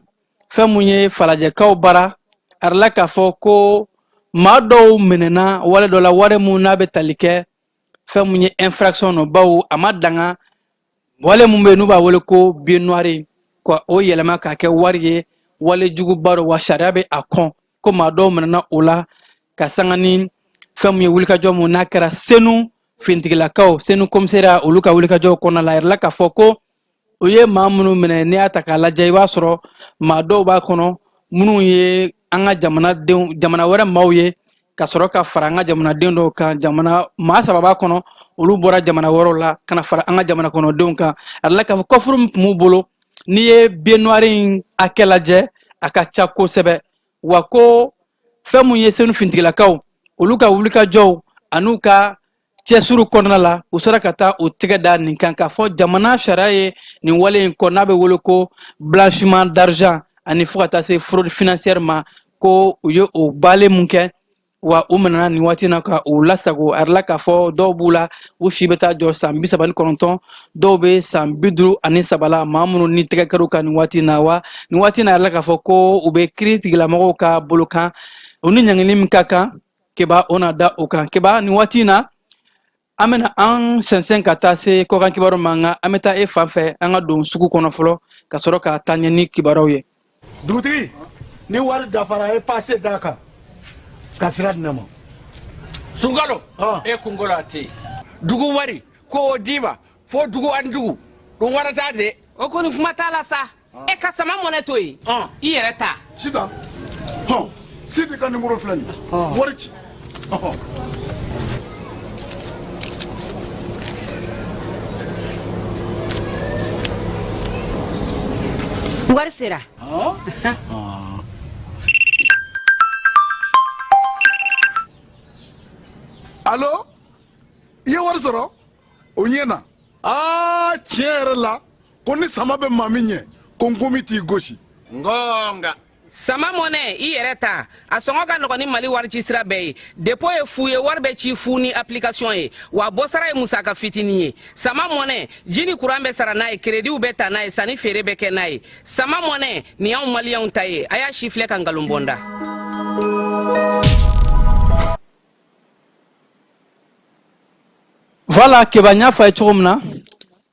fɛn mun ye falajɛkaw bara. A yirala k'a fɔ ko Maa dɔw minɛna wale dɔ la, wale mun n'a bɛ tali kɛ fɛn mun ye infraction nɔ, bawo a ma danga wale mun bɛ yen n'u b'a wele ko billet noir, ka o yɛlɛma k'a kɛ wari ye, wale juguba dɔ, wa sariya bɛ a kɔn. Ko maa dɔw minɛna o la ka sanga ni fɛn mun ye wulikajɔ mun n'a kɛra Senu finitigilakaw, Senu commissariat, olu ka wulikajɔw kɔnɔna la. A yirala k'a fɔ ko u ye maa minnu minɛ, n'i y'a ta k'a lajɛ, i b'a sɔrɔ maa dɔw b'a kɔnɔ minnu ye an ka jamanadenw, jamana wɛrɛ maaw ye, ka sɔrɔ ka fara an ka jamanaden dɔw kan. Jamana maa saba b'a kɔnɔ, olu bɔra jamana wɛrɛw la ka na fara an ka jamana kɔnɔdenw kan. A yirala k'a fɔ kɔfuru min tun b'u bolo, n'i ye billet noir in hakɛ lajɛ, a ka ca kosɛbɛ. Wa ko fɛn mun ye Senu finitigilakaw, olu ka wulikajɔw an'u ka cɛsiriw kɔnɔna la, u sera ka taa u tɛgɛ da nin kan, k'a fɔ jamana sariya ye nin wale in kɔn, n'a bɛ wele ko blanchiment d'argent ani fo ka taa se fraude financière ma, ko u ye o baale mun kɛ, wa u minɛna nin waati na ka u lasago. A yirala k'a fɔ dɔw b'u la, u si bɛ taa jɔ san 39, dɔw bɛ san 53 la, maa minnu ni tɛgɛ kɛr'u kan nin waati na. Wa nin waati na, a yirala k'a fɔ ko u bɛ kiiri tigilamɔgɔw ka bolo kan, u ni ɲangili min ka kan, Keba, o na da o kan. Keba, nin waati na, an bɛna an sɛnsɛn ka taa se kɔkan kibaru ma, nka an bɛ taa e fan fɛ, an ka don sugu kɔnɔ fɔlɔ ka sɔrɔ ka taa ɲɛ ni kibaruyaw ye. Dugutigi, ni wari dafara, e pase d'a kan ka sira di ne ma. Sunkalo, e kunkolo a tɛ dugu wari ko o d'i ma fo dugu ani dugu ɗum waɗata de. O kɔni, kuma t'a la sa. E ka sama mɔnɛ to yen, i yɛrɛ ta. Sitan, hɔn, Sidi ka nimoro filɛ nin ye, wari ci, ɔhɔn. Wari sera. Alo, i ye wari sɔrɔ o ɲɛ na. Aa, tiɲɛ yɛrɛ la, ko ni sama bɛ maa min ɲɛ, ko nkomi t'i gosi. Ngonga. Sama mɔnɛ, i yɛrɛ ta, a sɔngɔ ka nɔgɔn ni Mali wari ci sira bɛɛ ye. Dépôt ye fu ye, wari bɛ ci fu ni application ye, wa bɔsara ye musaka fitinin ye. Sama mɔnɛ, ji ni kuran bɛ sara n'a ye, créditw bɛ ta n'a ye, sanni feere bɛ kɛ n'a ye. Sama mɔnɛ nin y'anw maliyɛnw ta ye. A y'a si filɛ ka nkalon bɔ n da. Voilà, Keba, n y'a fɔ a ye cogo min na,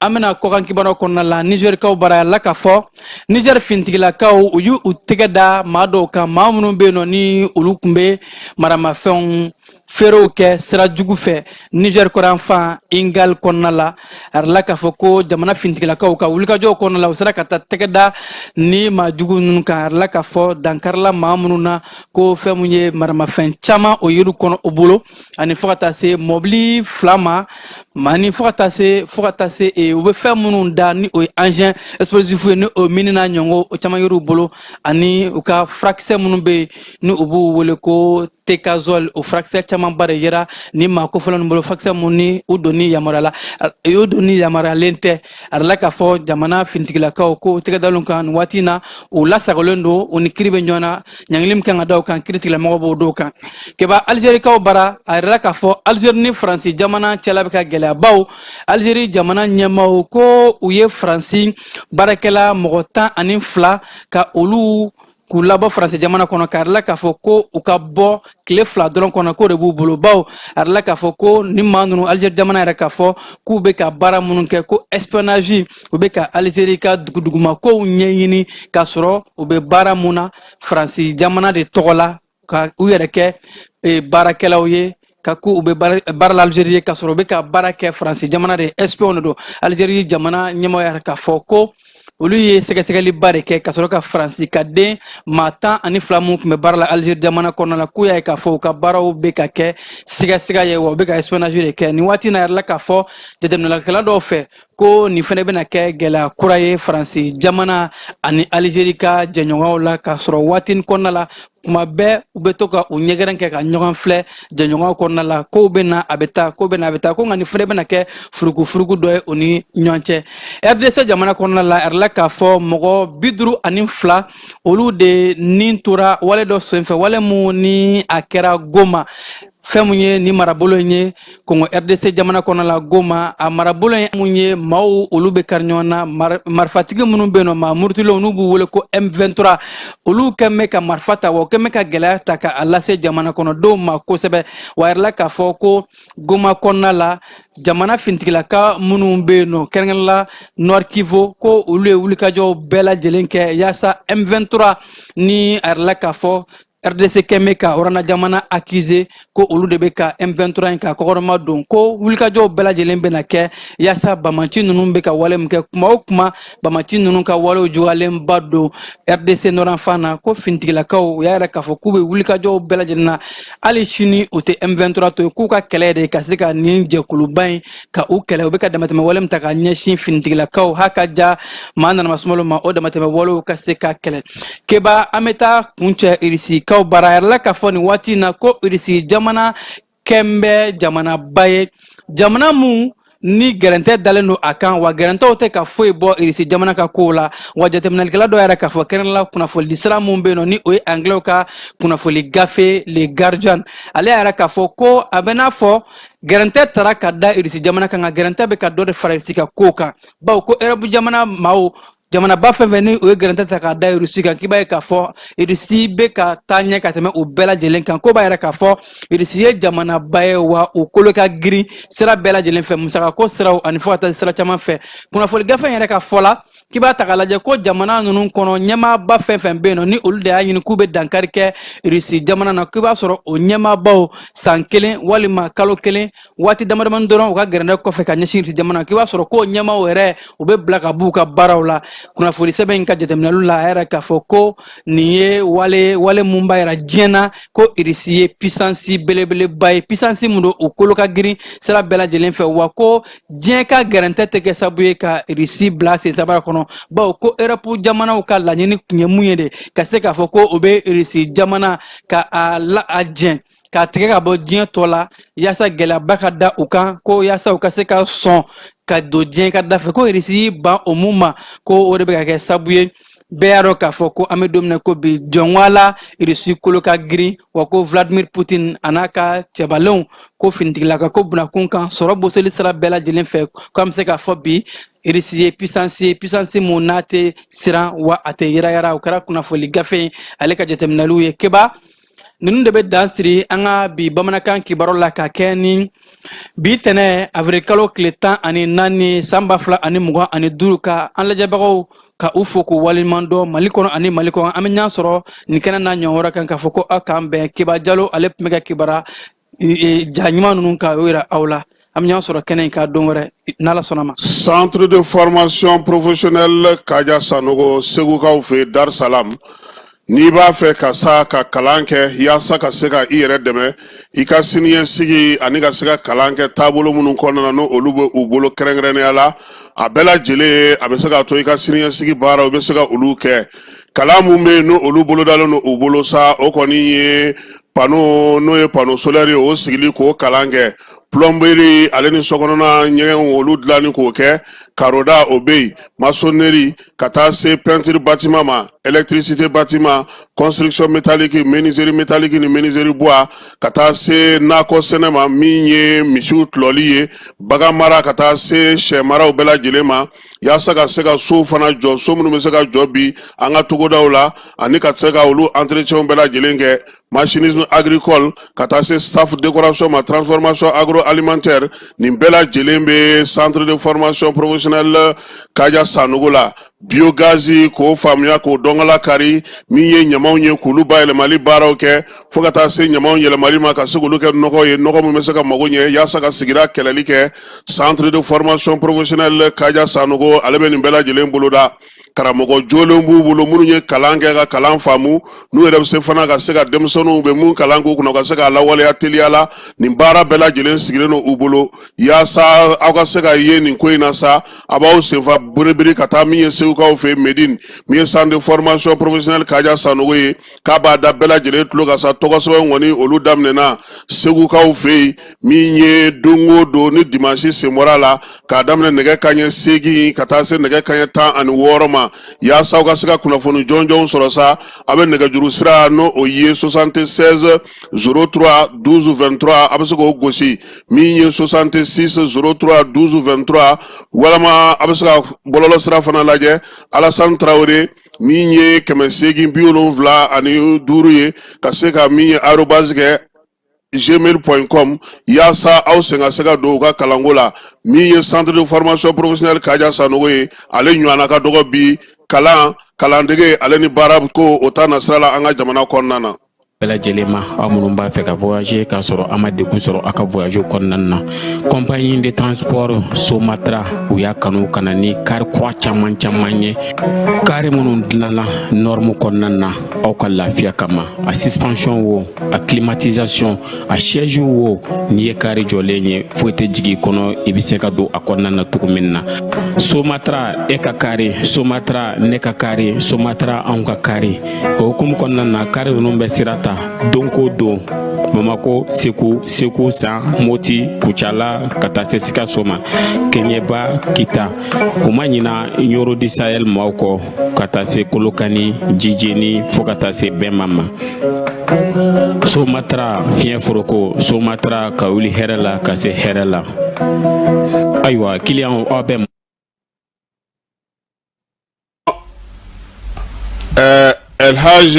an bɛna kɔkan kibaruyaw kɔnɔna la. Nizɛrikaw bara la k'a fɔ Nizɛri finitigilakaw, u y'u tɛgɛ da maa dɔw kan, maa minnu bɛ yen nɔ ni olu tun bɛ maramafɛnw feerew kɛ sira jugu fɛ Nizɛri kɔrɔnfan Ingal kɔnɔna la. A yirala k'a fɔ ko jamana finitigilakaw ka wulikajɔw kɔnɔna la, u sera ka taa tɛgɛ da ni maa jugu ninnu kan. A yirala k'a fɔ dankarila maa minnu na, ko fɛn mun ye maramafɛn caman o yiriw kɔnɔ o bolo, ani fo ka taa se mɔbili fila ma, ani fo ka taa se u bɛ fɛn minnu da ni o ye engin explosif ye, ni o mine n'a ɲɔgɔn, o caman yiriw bolo, ani u ka furakisɛ minnu bɛ yen ni u b'u wele ko tekazol, o furakisɛ camanba de yera ni maa kofɔlen ninnu bolo, furakisɛ mun ni u donni yamaruyala, u donni yamaruyalen tɛ. A yirala k'a fɔ jamana finitigilakaw ko tɛgɛdalenw kan nin waati in na, u lasagolen don, u ni kiri bɛ ɲɔgɔn na, ɲangili min kan ka da u kan, kiri tigilamɔgɔw b'o d'o kan. Keba, Alizerikaw bara, a yirala k'a fɔ Alizeri ni Faransi jamana cɛla bɛ ka gɛlɛya, bawo Alizeri jamana ɲɛmaaw ko u ye Faransi baarakɛla mɔgɔ 12 ka olu k'u labɔ Faransi jamana kɔnɔ, k'a yirala k'a fɔ ko u ka bɔ tile 2 dɔrɔn kɔnɔ, k'o de b'u bolo, bawo a yirala k'a fɔ ko ni maa ninnu, Alizeri jamana yɛrɛ k'a fɔ k'u bɛ ka baara minnu kɛ, ko espionnage, u bɛ ka Alizeri ka duguduguma kow ɲɛɲini, k'a sɔrɔ u bɛ baara mun na Faransi jamana de tɔgɔ la, ka u yɛrɛ kɛ baarakɛlaw ye, ka ko u bɛ baara la Alizeri ye, k'a sɔrɔ u bɛ ka baara kɛ Faransi jamana de, espion de don. Alizeri jamana ɲɛmɔgɔ yɛrɛ k'a fɔ ko olu ye sɛgɛsɛgɛliba de kɛ ka sɔrɔ ka Faransi ka den maa 12 mun tun bɛ baara la Alizeri jamana kɔnɔna la, k'u y'a ye k'a fɔ u ka baaraw bɛ ka kɛ sigasiga ye, wa u bɛ ka espionnage de kɛ. Nin waati in na, yɛrɛ la k'a fɔ jateminɛkɛla dɔw fɛ ko nin fɛnɛ bɛna kɛ gɛlɛya kura ye Faransi jamana ani Alizeri ka jɛɲɔgɔnw la, k'a sɔrɔ waati kɔnɔna la, kuma bɛɛ u bɛ to ka u ɲɛgɛrɛn kɛ ka ɲɔgɔn filɛ jɛɲɔgɔn kɔnɔna la, kow bɛ na a bɛ taa, ko bɛ na a bɛ taa, ko nka nin fɛnɛ bɛna kɛ furukufuruku dɔ ye u ni ɲɔgɔn cɛ. RDC jamana kɔnɔna la, a yirala k'a fɔ mɔgɔ 52, olu de ni tora wale dɔ senfɛ, wale mun ni a kɛra Goma. Fɛn mun ye nin marabolo in ye Kongo RDC jamana kɔnɔ la, Goma, a marabolo in mun ye, maaw olu bɛ kari ɲɔgɔn na. Marifatigi minnu bɛ yen nɔ, maa murutilenw n'u b'u wele ko M23, olu kɛn bɛ ka marifa ta, wa u kɛn bɛ ka gɛlɛya ta ka a lase jamana kɔnɔdenw ma kosɛbɛ. Wa a yirala k'a fɔ ko Goma kɔnɔna la, jamana fintigilaka minnu bɛ yen nɔ, kɛrɛnkɛrɛn la Nord Kivu, ko olu ye wulikajɔw bɛɛ lajɛlen kɛ yaasa M23 ni a yirala k'a fɔ RDC kɛn bɛ ka Rwanda jamana accuser ko olu de bɛ ka M23 in ka kɔkɔrɔma don, ko wulikajɔw bɛɛ lajɛlen bɛna kɛ yaasa banbaanci ninnu bɛ ka wale min kɛ. Kuma o kuma, banbaanci ninnu ka walew juguyalenba don RDC nɔrɔnfan na, ko fintigilakaw u y'a yira k'a fɔ k'u bɛ wulikajɔw bɛɛ lajɛlen na hali sini, u tɛ M23 to yen, k'u ka kɛlɛ de ka se ka nin jɛkuluba in ka u kɛlɛ. U bɛ ka damatɛmɛ wale min ta ka ɲɛsin finitigilakaw ha ka ja maa nanama sumalo ma, o damatɛmɛ walew ka se ka kɛlɛ. Keba, an bɛ taa kuncɛ Irisikaw bara. A yirala k'a fɔ nin waati in na ko Irisi jamana kɛn bɛ jamanaba ye, jamana mun ni gɛrɛntɛ dalen don a kan, wa gɛrɛntɛw tɛ ka foyi bɔ Irisi jamana ka kow la. Wa jateminɛlikɛla dɔ yɛrɛ k'a fɔ kɛrɛnkɛrɛnla kunnafoni sira mun bɛ yen nɔ, ni o ye Angilɛw ka kunnafoni gafe Le Guardian, ale yɛrɛ k'a fɔ ko a bɛ n'a fɔ gɛrɛntɛ tara ka da Irisi jamana kan, nka gɛrɛntɛ bɛ ka dɔ de fara Irisi ka kow kan, bawo ko Erɔpu jamana maaw, jamanaba fɛn fɛn ni o ye gɛrɛntɛ ta k'a da Irisi kan, k'i b'a ye k'a fɔ Irisi bɛ ka taa ɲɛ ka tɛmɛ o bɛɛ lajɛlen kan. Ko b'a yɛrɛ k'a fɔ Irisi ye jamanaba ye, wa u kolo ka girin sira bɛɛ lajɛlen fɛ, musakako siraw ani fo ka taa sira caman fɛ. Kunnafoni gafe in yɛrɛ ka fɔ la, k'i b'a ta k'a lajɛ ko jamana ninnu kɔnɔ ɲɛmaaba fɛn fɛn bɛ yen nɔ, ni olu de y'a ɲini k'u bɛ dankari kɛ Irisi jamana na, k'i b'a sɔrɔ o ɲɛmaabaw san kelen walima kalo kelen, waati damadamani dɔrɔn, u ka gɛrɛndɛ kɔfɛ ka ɲɛsin Irisi jamana, k'i b'a sɔrɔ k'o ɲɛmaaw yɛrɛ u bɛ bila ka b'u ka baaraw la. Kunnafoni sɛbɛn in ka jateminɛliw la, a yɛrɛ k'a fɔ ko nin ye wale wale mun b'a yira diɲɛ na ko Irisi ye puissance belebeleba ye, puissance mun don, u kolo ka girin sira bɛɛ lajɛlen fɛ, wa ko diɲɛ ka gɛrɛntɛ tɛ kɛ sababu ye ka Irisi bila sen sabara kɔnɔ, bawo ko Erɔpu jamanaw ka laɲini tun ye mun ye de, ka se k'a fɔ ko o bɛ Irisi jamana ka a la a jɛn k'a tigɛ ka bɔ diɲɛ tɔ la, yaasa gɛlɛyaba ka da u kan, ko yaasa u ka se ka sɔn ka don diɲɛ ka da fɛ, ko Irisi y'i ban o mun ma, ko o de bɛ ka kɛ sababu ye. Bɛɛ y'a dɔn k'a fɔ ko an bɛ don min na ko bi, jɔnwa la Irisi kolo ka girin, wa ko Vladimir Putin a n'a ka cɛbalenw, ko finitigilaka ko bunakun kan sɔrɔ bosoli sira bɛɛ lajɛlen fɛ, ko an bɛ se k'a fɔ bi Irisi ye puissance ye, puissance mun n'a tɛ siran wa a tɛ yɛrɛyɛrɛ. O kɛra kunnafoni gafe ye, ale ka jateminɛliw ye. Keba, ninnu de bɛ dan siri an ka bi bamanankan kibaru la ka kɛ ni bi tɛnɛ avril kalo tile 14 san 2025, ka an lajɛbagaw ka u fo k'u waleɲuman dɔn Mali kɔnɔ ani Mali kɔ. An bɛ ɲɔgɔn sɔrɔ nin kɛnɛ n'a ɲɔgɔn wɛrɛ kan, k'a fɔ ko aw k'an bɛn. Keba Jalo, ale tun bɛ ka kibara ja ɲuman ninnu ka o yira aw la. An bɛ ɲɔgɔn sɔrɔ kɛnɛ in kan don wɛrɛ n'Ala sɔnna ma. Centre de formation professionnelle Kaja Sanogo, Segukaw fɛ Dar Salam. N'i b'a fɛ ka sa ka kalan kɛ yaasa ka se ka i yɛrɛ dɛmɛ i ka siniɲɛsigi ani ka se ka kalan kɛ taabolo minnu kɔnɔna na, n'o olu bɛ u bolo kɛrɛnkɛrɛnnenya la, a bɛɛ lajɛlen a bɛ se k'a to i ka siniɲɛsigi baaraw i bɛ se ka olu kɛ. Kalan mun bɛ yen, n'o olu bolodalen don u bolo sa, o kɔni ye panneau, n'o ye panneau solaire ye, o sigili k'o kalan kɛ, plomberie ale ni sokɔnɔna ɲɛgɛnw olu dilanni k'o kɛ, karoda o bɛ yen, maçonnerie ka taa se peinture bâtiment ma, électricité bâtiment, construction métallique, menuiserie métallique ni menuiserie bois, ka taa se nakɔ sɛnɛ ma, min ye misiw tulɔli ye, bagan mara, ka taa se sɛ maraw bɛɛ lajɛlen ma, yaasa ka se ka sow fana jɔ, so minnu bɛ se ka jɔ bi an ka togodaw la, ani ka se ka olu entretien bɛɛ lajɛlen kɛ, machinisme agricole, ka taa se staff décoration ma, transformation agroalimentaire. Nin bɛɛ lajɛlen bɛ centre de formation professionnelle Kaja Sanogo la. Biogaz k'o faamuya, k'o dɔnkala kari, min ye ɲamaw ye, k'olu bayɛlɛmali baaraw kɛ, fo ka taa se ɲamaw yɛlɛmali ma ka se k'olu kɛ nɔgɔ ye, nɔgɔ min bɛ se ka mago ɲɛ yaasa ka sigida kɛlɛli kɛ. Centre de formation professionnelle Kaja Sanogo, ale bɛ nin bɛɛ lajɛlen boloda. Karamɔgɔ jolenw b'u bolo minnu ye kalan kɛ ka kalan faamu, n'u yɛrɛ bɛ se fana ka se ka denmisɛnninw bɛ mun kalan k'u kunna, ka se k'a lawaleya teliya la. Nin baara bɛɛ lajɛlen sigilen don u bolo yaasa aw ka se ka ye nin ko in na sa. A b'aw senfa biribiri ka taa min ye Segukaw fɛ Medine, min ye centre de formation professionnelle Kaja Sanogo ye, k'a b'a da bɛɛ lajɛlen tulo kan sa. Tɔgɔ sɛbɛn kɔni olu daminɛna Segukaw fɛ yen, min ye don o don ni dimanche sen bɔra a la, k'a daminɛ nɛgɛ kanɲɛ 8 ka taa se nɛgɛ kanɲɛ 16 ma. ma. Yaasa aw ka se ka kunnafoni jɔnjɔnw sɔrɔ sa, a bɛ nɛgɛjuru sira n'o o ye 76 03 12 23, a bɛ se k'o gosi, min ye 66 03 12 23, walama a bɛ se ka bɔlɔlɔ sira fana lajɛ, Alassane Traoré, min ye 875 ye, ka se ka min ye arobase kɛ gmail.com, yaasa aw sen ka se ka don u ka kalanko la. Min ye centre de formation professionnelle Kaja Sanogo ye, ale ɲɔgɔnna ka dɔgɔ bi kalan, kalandege ale ni baara ko o ta nasira la an ka jamana kɔnɔna na. Bɛɛ lajɛlen ma, aw minnu b'a fɛ ka voyager k'a sɔrɔ a ma degun sɔrɔ aw ka voyage kɔnɔna na, compagnie de transport Somatra, u y'a kanu ka na ni kari kura caman caman ye, kari minnu dilanna norme kɔnɔna na aw ka lafiya kama. A suspension wo, a climatisation, a siège wo, n'i ye kari jɔlen ye, foyi tɛ jigin i kɔnɔ, i bɛ se ka don a kɔnɔna na cogo min na. Somatra, e ka kari Somatra, ne ka kari Somatra, anw ka kari. O hukumu kɔnɔna na, kari ninnu bɛ sira ta don ko don Bamako, Segu, Segu San, Moti, Kucala, ka taa se Sikaso ma, Kɛɲɛba, Kita. U ma ɲina Ɲoro du Sahel maaw kɔ, ka taa se Kolokani, Jijeni, fo ka taa se Bɛnma ma. Somatra fiɲɛ foroko, Somatra ka wuli hɛrɛ la ka se hɛrɛ la. Ayiwa, kiliyanw, aw bɛ Elhaj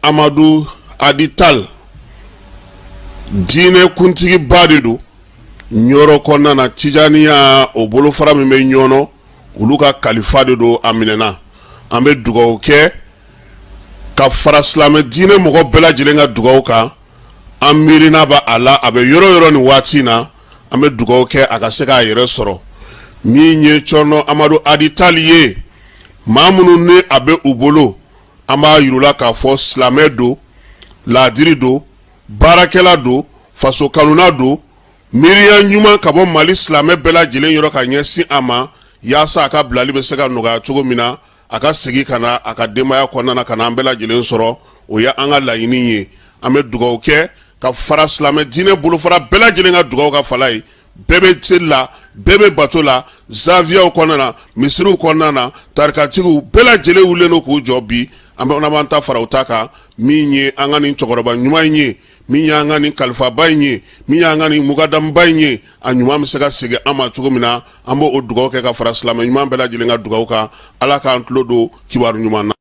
Amadu Adi Tal, diinɛ kuntigiba de don Ɲɔrɔ kɔnɔna na, Tijaniya o bolofara min bɛ Ɲɔnɔ, olu ka kalifa de don. A minɛna, an bɛ dugawu kɛ ka fara silamɛ diinɛ mɔgɔ bɛɛ lajɛlen ka dugawu kan. An miirina b'a a la, a bɛ yɔrɔ yɔrɔ nin waati in na, an bɛ dugawu kɛ a ka se k'a yɛrɛ sɔrɔ. Min ye Cɔrɔnɔ Amadu Adi Tali ye, maa minnu ni a bɛ u bolo, an b'a yir'u la k'a fɔ silamɛ don, laadiri don, baarakɛla don, faso kanuna don. Miiriya ɲuman ka bɔ Mali silamɛ bɛɛ lajɛlen yɔrɔ ka ɲɛsin a ma, yaasa a ka bilali bɛ se ka nɔgɔya cogo min na, a ka segin ka na a ka denbaya kɔnɔna na, ka na an bɛɛ lajɛlen sɔrɔ. O ye an ka laɲini ye. An bɛ dugawu kɛ ka fara silamɛ diinɛ bolofara bɛɛ lajɛlen ka dugawu ka fala ye. Bɛɛ bɛ seli la, bɛɛ bɛ bato la, zawiyaw kɔnɔna na, misiriw kɔnɔna na, tarikatigiw bɛɛ lajɛlen wulilen don k'u jɔ bi. An bɛ b'an ta fara u ta kan. Min ye an ka nin cɛkɔrɔba ɲuman in ye, min y'an ka nin kalifaba in ye, min y'an ka nin mukadamuba in ye, a ɲuman bɛ se ka segin an ma cogo min na, an b'o dugawu kɛ ka fara silamɛ ɲuman bɛɛ lajɛlen ka dugawu kan. Ala k'an tulo don kibaru ɲuman na.